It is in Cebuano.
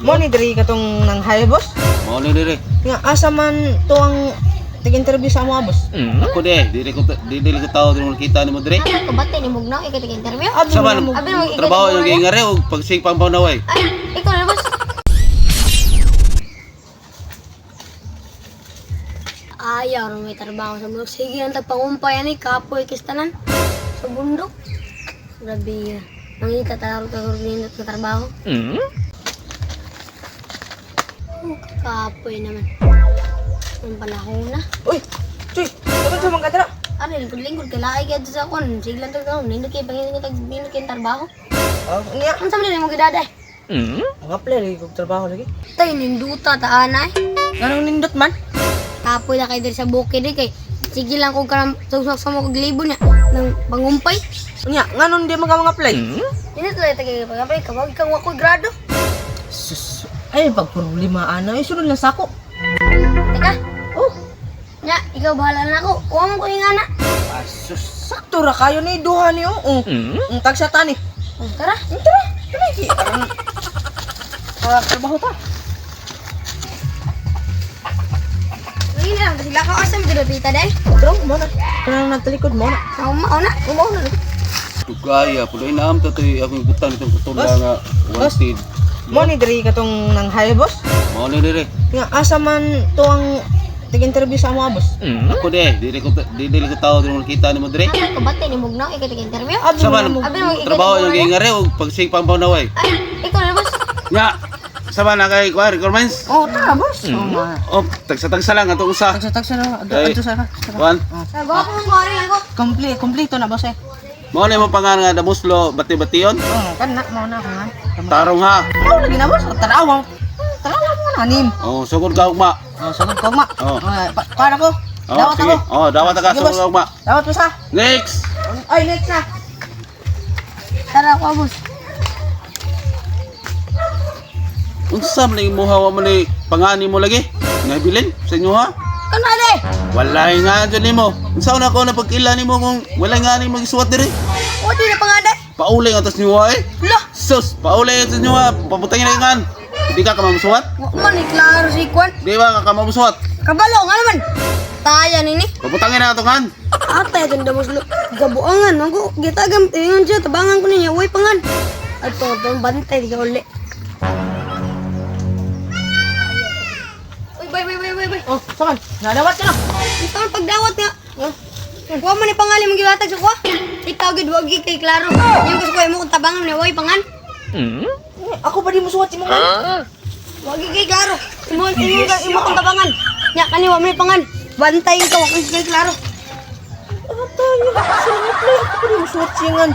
Mo ni diri katong nang hire, boss. Mao ni dire. Nga asa man to ang tig-interview sa amo, boss. Ako de, dire ko dili ko tao diri mo nakita nimo dire. Ay, kabate ni Mugnaw, ikaw tig-interview? Abi Sa man mo. Abi mo, ikaw trabaho tigmura yung gingare og pagsigpang panaway. Ay, ikaw na, boss. Ayaw rin may trabaho sa bundok. Sige, ang tagpangumpay ani, kapoy kistanan. Sa bundok. Grabe. Mangita talaga ka nindot na trabaho. Oh, kapoy naman. Ang panahon na. Uy, Chuy, dapat sa mga kadra. Ano, lingkod-lingkod, kailangan kayo sa akon. Sige lang tagtaon, nindot kayo, pangingin tag nindot kayo trabaho. Oh, niya. Ang sa mo gidaday? Ang apply lagi kog trabaho lagi. Tay, ninduta, taanay. Nganong nindot man? Kapoy na kayo diri sa bukid eh, kay sige lang kung kanang sugsak sa mo kog libo niya ng pangumpay. Nya, nganong di man ka mga apply? Nindot lang tagay pag kawag kang wakoy grado. Sus, ay pag problema ana, ay sunod lang sako. Teka, Oh, nya ikaw bahala na ako. Kuha mo ko yung ana. ah, sus, sakto ra kayo ni duha ni oo. Ang tagsa tani. Oh, tara. Tara, tara. Tara. Ah, trabaho ta. Ngayon na lang sila ka asa mo pita day. Tara, mo na. Kanang nagtalikod mo na. Ako ma na. Mo na. Dugaya, puloy na am toy akong butang itong kutula Boss? nga Boss? wanted. Mo ni diri katong nang hire, boss. Mao ni dire. Nga asa man to ang tig-interview sa amo, boss. Ako de, dire ko dili ko tao diri mo nakita nimo dire. Ay, kabate ni Mugnaw, ikaw tig-interview? Abi Sa man mo. Abi mo, ikaw trabaho yung tigmura niya? gingare og pagsigpang panaway. Ay, ikaw na, boss. Nya, sa man na kay kuan requirements? Oh, tara, boss. Oh, ma. Oh, tagsa-tagsa lang atong usa. Tagsa-tagsa na. Ay. Adto sa ka. Kuan. Sa gwapo mong kuha ako. Complete, complete na boss eh. Mao na imong pangalan nga Damuslo Bati-Bation? Oh, kan na mo na ako nga. Tarong ha. Oh, lagi na boss. Tanawa. Tanawa mo na nim. Oh, sugod ka ugma. Oh, sugod ko ma. Oh. Para ko. Oh, Dawat sige. ako. Oh, dawat ka Sige, sugod boss. ka ugma. Dawat mo sa. Next. Ay, next na. Tara ako, boss. Unsa man ning imuha wa man ni pangani mo lagi? Nabilin sa inyo ha? Ano ade? Walay nga dyan nimo. Unsa na ko na pagkila nimo kung walay nga nimo gisuwat diri? O di na pangade. Pauli nga tas niyo eh. Lah, Sus, pauli nga tas niyo ha. Pabutangin na ngan. Di ka kamamusuwat? wa man ni klaro si Kwan. Di ba ka kamamusuwat? Kabalo nga naman. Taya nini. Pabutangin na ato ngan. Atay ganda mo slo. Gabuangan ako gitagam tingon siya tabangan ko niya way pangan. Ato to bantay di ka uli. Uy, bay bay bay bay bay. Oh, saman. Nadawat ka na. Ito ang pagdawat nga. Kuha mo ni pangali mong gilatag sa kuha. Ikaw gid wag gid kay klaro. Yung gusto ko imo kung tabangan niya way pangan. Ako pa di mo suwat si mong. Wag gid kay klaro. Imo imo imo kung tabangan. Nya kani wa mo ni pangan. Bantay ka wag gid kay klaro. Atay, sino play ako pa di mo suwat siya ngan.